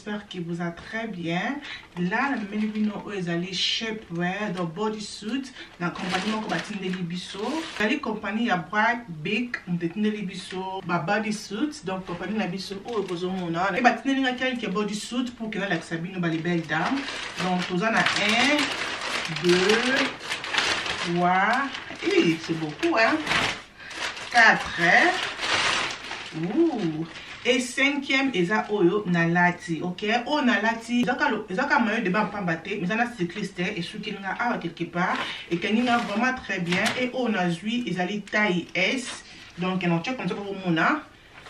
J'espère que vous êtes très bien. Là, namemeli bino oyo ezali shapewear, donc bodysuit na compagnie moko batindeli biso. Ezali compagnie ya Bright Big, moto etindeli biso ba bodysuit, donc compagnie na biso oyo bozomona wana. Batindeli nga quelques bodysuit pour que nalakisa bino ba les belles dames. Donc toza na 1, 2, 3, et c'est beaucoup hein. 4, ouh, et cinquième eza oyo nalati. Ok, oyo nalati ezaka maillot de bain pamba te, mais eza na cycliste, esukeli nga awa quelque part, ekangi nga vraiment très bien. Et oyo nazwi ezali taille S, donc natia comme ça po bomona.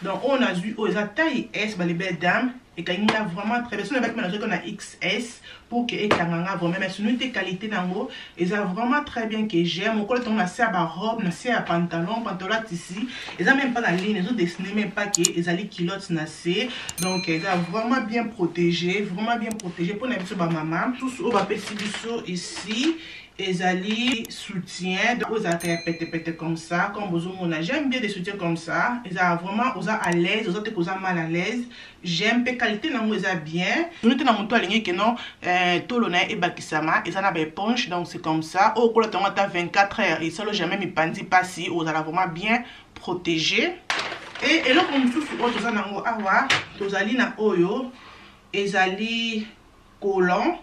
Donc oyo nazwi oyo eza taille S, ba les belles dames, ekangi nga vraiment très bien. So nabaki nazwaki na XS pour que ekanga nga vraiment, mais sinon te qualité nango eza vraiment très bien que j'aime. Okolo ntango na se ya barobe, na se ya pantalon, pantalon ya tissu eza même pas na ligne, ezodessine même pas ke ezali culotte na se. Donc eza vraiment bien protégé, vraiment bien protégé mpona biso bamama. Susu oyo bapesi biso ici ezali soutien, donc oyo ezalaka ya petepete comme ça, comme bozomona. J'aime bien des soutiens comme ça, ezala vraiment oza à l'aise, oza te koza mal à l'aise. J'aime mpe qualité nango eza bien. Tunu te na moto alingi ke non, tolo na ye ebakisama, eza na baéponge, donc c'est comme ça. Oyo okolata yango ata 24 heures, esalo jamais mipandi mpasi, ozala vraiment bien protégé. Et eloko mosusu oyo toza nango awa, tozali na oyo ezali collant,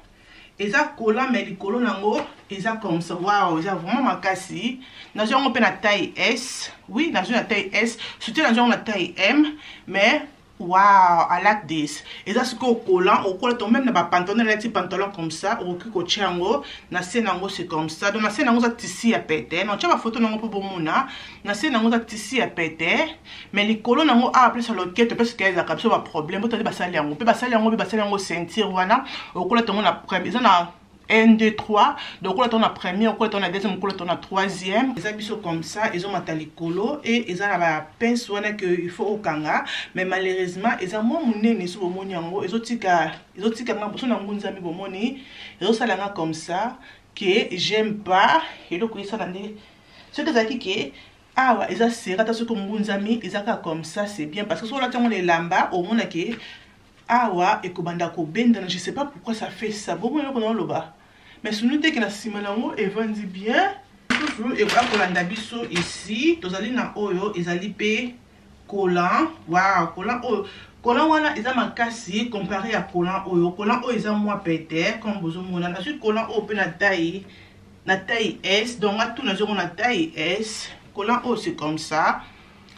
eza collant mais likolo nango eza comme ça. Wow, eza vraiment makasi. Nazwi yango mpe na taille S. Oui, nazwi na taille S, soutien nazwi yango na taille M, mais wow, I like this. Eza sikoyo collant, okolata même na bapantalon, elati pantalon comme ça, okoki kotia yango na se nango, c'est comme ça. Donc na se nango eza tissu ya pete. Na otia bafoto nango mpo bomona. Na se nango eza tissu ya pete, mais likolo nango awa, place ya loketo, place ke ezalaka biso baproblème, botali basali yango mpe, basali yango mpe, basali yango ceinture wana. Okolata yango na, eza na 1, 2, 3, donc okolata na premier, okolata na deuxième, okolata na troisième. Eza biso comme ça, ezomata likolo et eza na bapince wana ke il faut okanga, mais malheureusement eza mwa monene. So bomoni yango ezotika, ezotika nga so na ngunzami, bomoni ezosala nga comme ça que j'aime pas. Eloko esala nde soki ezalaki ke awa eza serré, ata soki ongunzami eza kaka comme ça, c'est bien, parce que soki olati yango na elamba, omona ke awa ekobanda kobendana. Je sais pas pourquoi ça fait ça. Bomoni eloko na oloba, mais sunu teke na nsima nango evandi bien. Susu ekoya kolanda biso ici, tozali na oyo ezali mpe collant. Wow, collant oyo, collant wana eza makasi comparé ya collant oyo. Collant oyo eza mwa pete comme bozomona. Nazwi collant oyo mpe na taille S, donc nga tu nazwi yango na taille S. Collant oyo, c'est comme ça,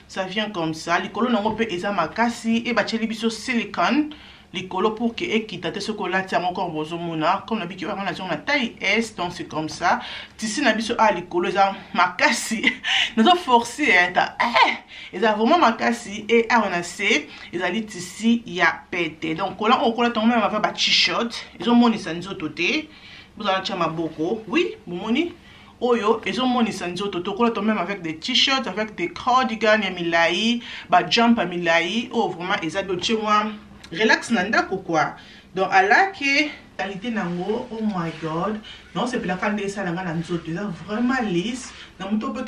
ça vient comme ça. Likolo nango mpe eza makasi e batieli biso silicone likolo pour ke ekita te soki olati yango. Comme bozomona, comme nabiki oyo, yango nazwi na taille S, donc c'est comme ça. Tissu na biso awa likolo eza makasi, nazoforce ta eza vraiment makasi. E awa na se ezali tissu ya pete. Donc collant oyo okolata yango même ava ba t-shirt, ezomonisa nzoto te. Bozala tia maboko, oui, bomoni oyo ezomonisa nzoto. Tokolata même avec des t-shirts, avec des cardigan ya milai, bajump ya milai. Oyo vraiment eza bien, otie mwa relax na ndako quoi. Donc alaki qualité nango, oh my God, non, sepelaka nde esalanga na nzoto, eza vraiment lisse. Na moto mpe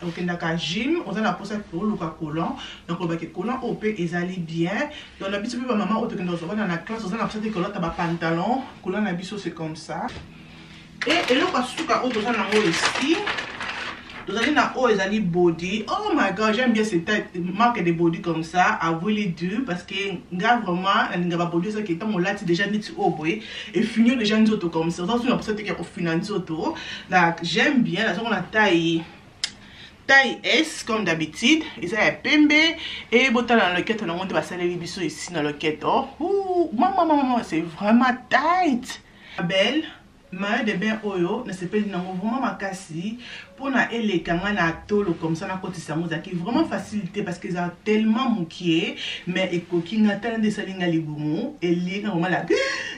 okendaka gym, oza na mposa oluka collant, donc olobaki collant oyo mpe ezali bien. Donc na biso mpe bamama oyo tokendaka kozwa bana na classe, oza na mposa te kolata bapantalon, collant na biso, c'est comme ça. E eloko ya suka oyo toza nango esi, tozali na oyo ezali body. Oh my God, j'aime bien cette marque de body comme ça, I really do, parce que nga vraiment nalinga babody ezaki ntango olati déjà neti oyo boye, efini déjà nzoto comme ça, oza na mposa teke kofina nzoto. Like, j'aime bien. Nazongo na taille S comme d'habitude, eza ya pembe. E botala na loketo nango nde basaleli biso esi na loketo. Mama mama, c'est vraiment tight, belle maillot de bain oyo nasepeli nango vraiment makasi. Mpona eleka nga na tolo comme ça, nakotisa yango, ezalaki vraiment facile te parce que eza tellement mokie, mais ekoki nga. Tala nde esali nga libumu, elie nga vraiment, la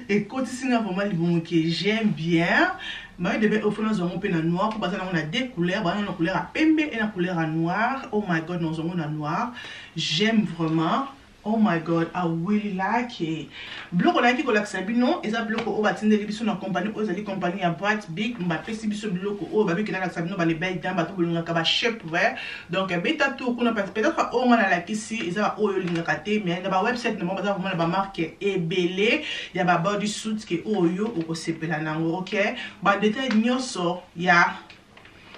ekotisi nga vraiment libumu ke j'aime bien. Maillot de bain oyo faut nazwa yango mpe na noir, mpo baza nango na deux couleurs, baza na couleur ya pembe e na couleur ya noir. Oh my God, nazwa yango na noir, j'aime vraiment. Oh my God, I really like it. Biloko nayaki kolakisa bino eza biloko oyo batindeli biso na compagnie oyo ezali compagnie ya Bright Big. Bapesi biso biloko oyo babiki nalakisa bino ba les belles dames, bato bolingaka ba shapewear. Donc beta tour kuna, peut-être oyo nga nalakisi eza ba oyo olingaka te, mais na ba website na bango baza komona ba marque ebele ya ba body suit ke oyo okosepela nango. Ok, ba détail nyonso ya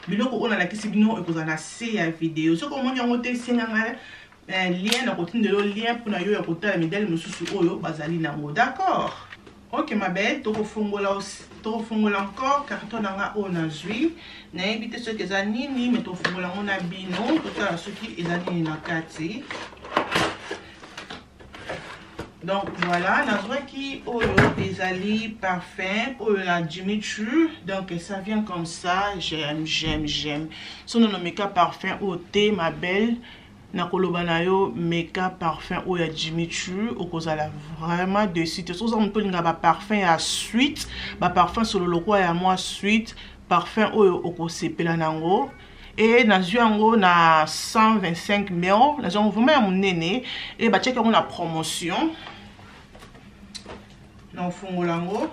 biloko oyo nalakisi bino ekozala na se ya video. Soki omoni yango te, senga ngai lien, na kotindela yo lien mpona yo ya kotala midele mosusu oyo bazali nango. D'accord, ok ma belle, tokofongola, tokofongola encore carton na nga oyo nazwi. Nayebi te soki eza nini, mais tokofongola yango na bino, totala soki eza nini na kati. Donc voilà, nazwaki oyo ezali parfum oyo na Jimmy Choo. Donc ça vient comme ça. J'aime, j'aime, j'aime. So nono meka parfum oyo te, ma belle, nakoloba na yo, meka parfum oyo ya Jimmy Choo, okozala vraiment déçu te. Soki oza moto olinga baparfum ya suite, baparfum solo lokola ya mwa suite, parfum oyo okosepela nango. E nazwi yango na 125 ml, nazwi yango vraiment ya monene e batiaki yango na promotion. Na ofungola yango,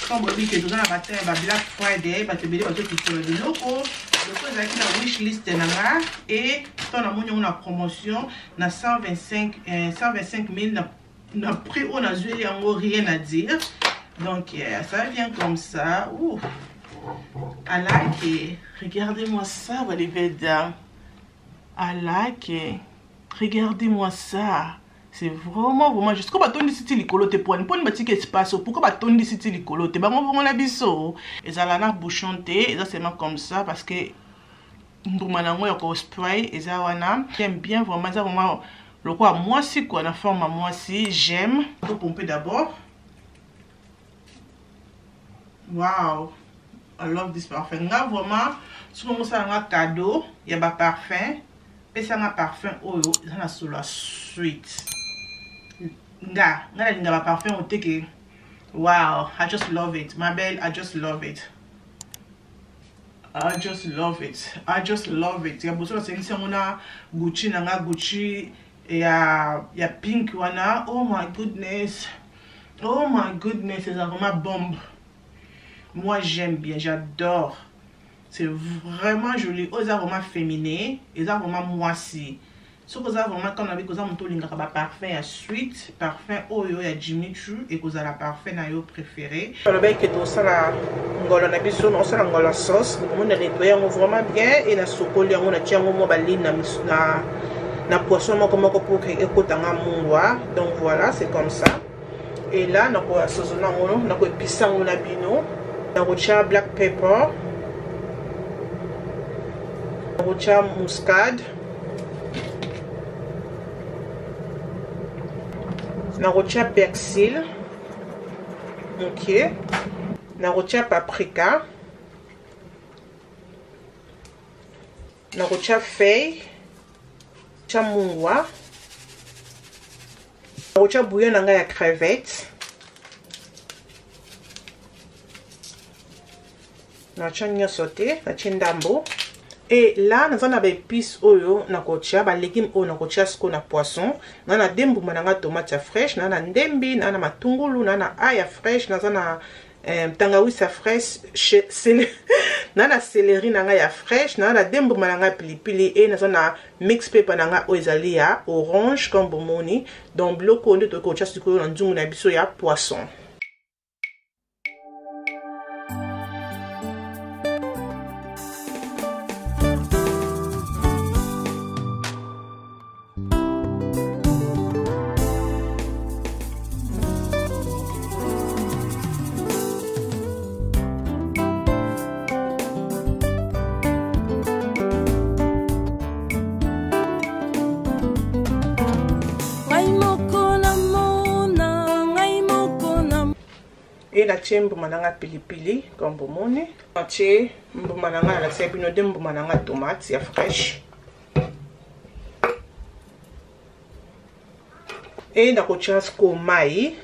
comme boyebi ke toza na batin ya ba Black Friday, bato ebele bazokitola biloko. Loko ezalaki na wish list na nga e to namoni yango na promotion na 125 000 na prix oyo nazweli yango, rien à dire. Donc yeah, ça vient comme ça. Ouh, I like it. Regardez-moi ça, les belles dames. I like it. Regardez-moi ça, c'est vraiment vraiment juste. Batondisi ti likolo te, poani mponi batiki espace? Pourquoi batondisi ti likolo te? Bango bongo na biso. Ezala na bouchon te, eza seulement comme ça parce que mbuma nango ya kospray eza wana. J'aime bien vraiment, eza vraiment lokola mwasi quoi, na forme ya mwasi. J'aime. Topompe d'abord. Wow, I love this parfum. Nga vraiment, soki mosala nga cadeau ya baparfum, pesanga parfum oyo eza na solo ya suite. Nga nalinga baparfum oyo teke. Wow, I just love it, ma belle. I just love it, I just love it, I just love it. Ya boso nasengisi yango na Gucci na nga, Gucci ya pink wana. Oh my goodness, oh my goodness, eza vraiment bombe. Moi j'aime bien, j'adore, c'est vraiment joli. Oyo eza vraiment féminin, eza vraiment mwasi. Soki oza vraiment, quand nabi koza moto olingaka baparfum ya suite, parfum oyo ya Jimmy Choo ekozala parfum na yo préféré. Balobaki ke tosala ngolo na biso, naosala ngolo ya sauce. Omoni, na nettoye yango vraiment bien e nasokoli yango, natia yango mwa baline na poisson moko moko pour ke ekotanga mungwa. Donc voilà, c'est comme ça. Et là nakoassaisonner yango, nakoepisa yango na bino. Nakotia black pepper, nakotia muscade, nakotia persil mokie, nakotia paprika, nakotia feuille, tia mungwa, nakotia bouillon na ngai ya crevette, natia nyonso te, natie ndambo. E là naza na baépice oyo nakotia, balégume oyo nakotia sikoyo na poisson. Na na de mbuma na nga tomate ya fraîche, na na ndembi, na na matungulu, na na ail ya fraîche, naza na tangawisi ya fraîche, na na céleri na ngai ya fraîche, na na de mbuma na ngai pilipili e naza na mix pepper na ngai oyo ezali ya orange comme bomoni. Donc biloko oyo nde tokoki kotia sikoyo na nzungu na biso ya poisson. Ngai moko namona, ngai moko na E natie mbuma na nga pilipili comme bomoni. Natie mbuma na nga, nalakisa bino de mbuma na nga tomate ya fraîche e nakotia sikoyo mai.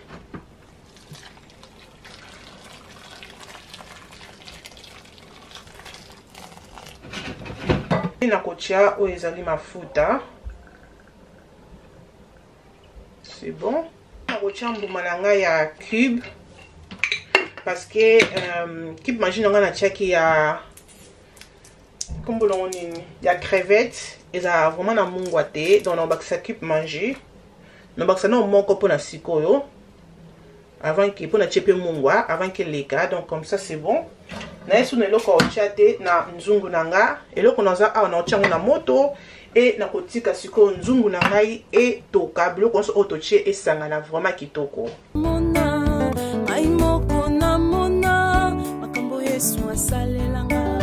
E nakotia oyo ezali mafuta. C'est bon. Nakotia mbuma na ngai ya cube parce que cube Maggi na ngai natiaki ya kombo longo nini, ya crevette, ezala vraiment na mungwa te. Donc nakobakisa cube Maggi, nabakisa nao moko mpona sikoyo, avant que mpona tie mpe mungwa avant que eleka. Donc comme ça, c'est bon. Naye so na eloko ya kotia te na nzungu na nga. Eloko naza awa, na kotia yango na moto e nakotika sikoyo nzungu na ngai etoka, biloko nyonso oyo totie esangana vraiment kitoko. Mona ngai moko namona makambo Yesu asalelanga.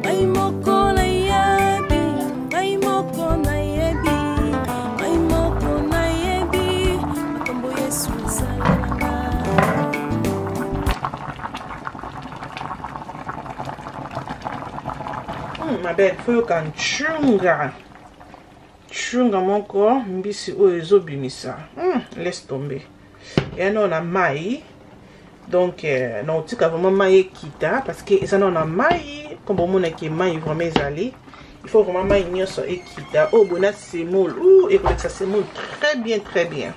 Ngai moko nayebi, ngai moko nayebi, ngai moko nayebi makambo Yesu asalelanga. Ma belle, faut yoka ncunga ncunga moko mbisi oyo ezobimisa. Laisse tomber, eya nao na mai. Donc nakotika vraiment mai ekita parce que eza nao na mai. Comme bomonaki, mai vraiment ezali, il faut vraiment mai nyonso ekita. Oyo boye na semoule, ekolekisa semoule très bien, très bien.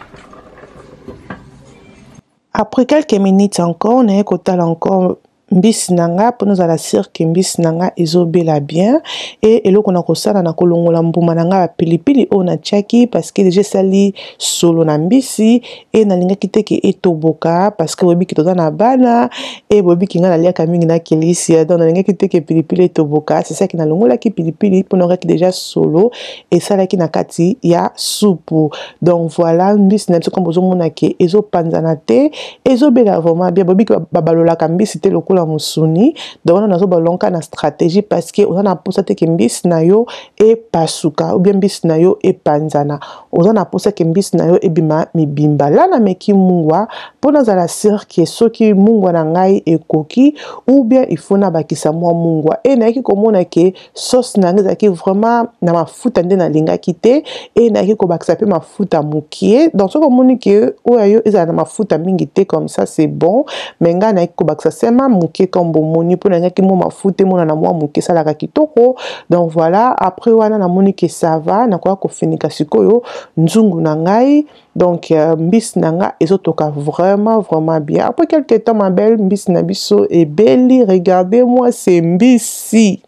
Après quelques minutes encore, naye kotala encore mbisi na nga mpona ozala sûr que mbisi na nga ezobela bien. E eloko na kosala, na kolongola mbuma na nga ya pilipili oyo natiaki parce que déjà esali solo na mbisi e nalingaki te que etoboka parce que boyebiki toza na bana e boyebiki ngai naliaka mingi na kelisi. Donc nalingaki te que pilipili etoboka. C'est ça que nalongolaki pilipili mpona okaki déjà solo esalaki na kati ya supu. Donc voilà, mbisi na biso, comme bozomona que ezopanzana te, ezobela vraiment bien. Boyebiki babalolaka mbisi te lokola mosuni. Donc wana nazobalonka na stratégie parce que oza na mposa te que mbisi na yo epasuka ou bien mbisi na yo epanzana. Oza na mposa que mbisi na yo ebima mibimba. La nameki mungwa mpo nazala sûr que soki mungwa na ngai ekoki ou bien il faut nabakisa mwa mungwa. E nayaki komona que sauce na ngai ezalaki vraiment na mafuta nde nalingaki te e nayaki kobakisa mpe mafuta mokie. Donc soki omoni que oyo yo ezala na mafuta mingi te, comme ça c'est bon. Mais ngai nayaki kobakisa sema moke comme bomoni mpo nalingaki mwa mafuta emonana mwa moke, esalaka kitoko. Donc voilà, après wana namoni que ça va, nakoya kofinika sikoyo nzungu na ngai. Donc mbisi na nga ezotoka vraiment vraiment bien. Après quelque temps, ma belle, mbisi na biso ebeli. Regardez moi c'est mbisi,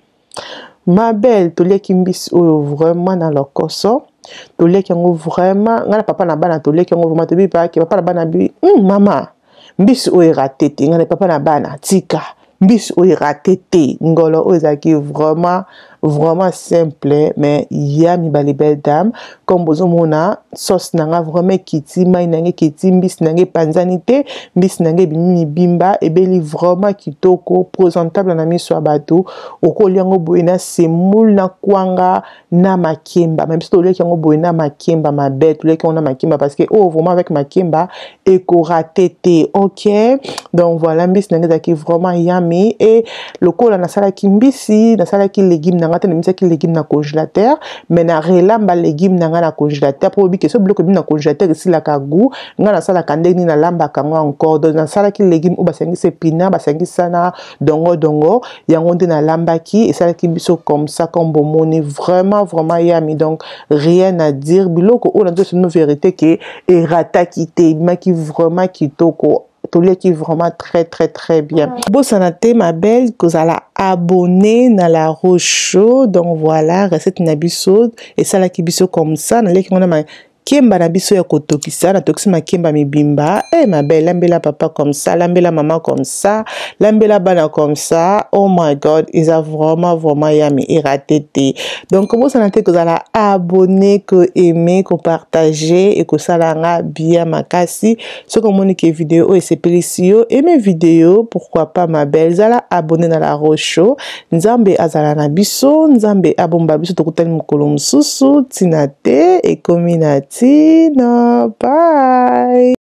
ma belle. Toliaki mbisi oyo vraiment na lokoso. Toliaki yango vraiment, ngai na papa na bana, toliaki yango vraiment. Toyebi pake papa na bana bi mama, mbisi oyo erater te. Ngai na papa na bana, tika, mbisi oyo erater te. Ngolo oyo ezalaki vraiment vraiment simple mais ya mibale. Belle dame, comme bozomona, sauce na nga vraiment ekiti, mai na nga ekiti, mbisi na nga epanzani te, mbisi na nga ebimi mibimba, ebeli vraiment kitoko, présentable na miso ya bato. Okolia yango boye na semoule, na kwanga, na makemba. Mais biso toliaki yango boye na makemba mabe. Toliaki yango na makemba parce que oyo vraiment avec makemba ekorater te. Ok, donc voilà, mbisi na nga ezalaki vraiment yummy. E lokola nasalaki mbisi, nasalaki légume na nga te, nabimisaki légume na congélateur, mais na relamba légume na nga na congélateur mpo oyebi que so biloko ebimi na congélateur esilaka goût. Nga nasalaka ndenge nini? Nalambaka yango encore. Donc nasalaki légume oyo basangisa épinard, basangisa na dongo dongo, yango nde nalambaki, esalaki biso comme ça, comme bomoni, vraiment vraiment yummy. Donc rien à dire, biloko oyo nazoso bino vérité que erataki te, ebimaki vraiment kitoko, toliaki vraiment très très très bien. Bosana te, ma belle, kozala abonné na La Rose Show. Donc voilà, recette na biso esalaki biso comme ça. Naliaki ngo na makemba na biso ya kotokisa, natokisi makemba mibimba. E ma belle, lambela papa comme ça, lambela mama comme ça, lambela bana comme ça. Oh my God, eza vraiment vraiment yummy, erater te. Donc bosana te kozala abonné, koaimer, kopartager, ekosala nga bien makasi. Soki omoni que vidéo oyo esepelisi yo, aime vidéo, pourquoi pas, ma belle, zala abonné na La Rose Show. Nzambe azala na biso, Nzambe abomba biso. Tokutani mokolo mosusu. Ntina te ekomi na ntina. Bye.